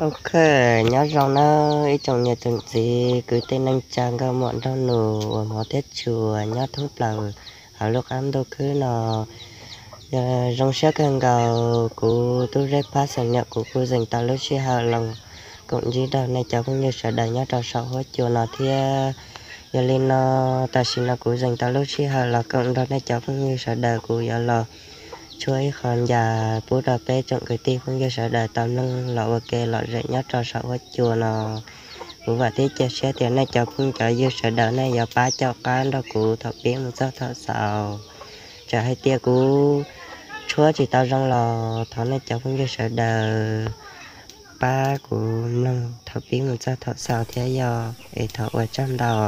Ok, nyob zoo na ib tsoom niam tsoom txiv kwv tij neej tsa nkauj muam nraug nus uas hmov thiab tshua nyob thoob plaws hauv lub qab ntuj khwb no. Zoo siab kawg nkaus kuv tub Zeb Phab xeem Nyab kuv kuj zeem tau lub sij hawm los koom ntsib rau nej cov phooj ywg sawv daws nyob rau saum huab cua no thiab. Yog li no, tam sim no kuv zeem tau lub sij hawm los koom nrog nej cov phooj ywg sawv daws kuv yuav los tshuab ib qho ncas pub rau peb tsoom kwv tij phooj ywg sawv daws tau mloog los ua ke lom zem nyob rau saum huab cua no. Kuv vam thiab cia siab tias nej cov phooj cov ywg sawv daws nej yuav pab caum qab nrog kuv thaum pib mus txog thaum xaus. Txawm hais tias kuv tshuab tsis tau zoo los thov nej cov phooj ywg sawv daws pab kuv mloog thaum pib mus txog thaum xaus thiab yog es thov ua tsaug ntau.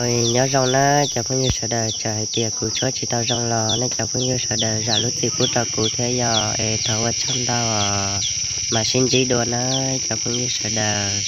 Nyob zoo na cov phooj ywg sawv daws, txawm hais tias kuv tshuab tsis tau zoo los nej cov phooj ywg sawv daws zam lub txim pub rau kuv thiab yog es thov ua tsaug ntau os. Mas sib ntsib dua na cov phooj ywg sawv daws.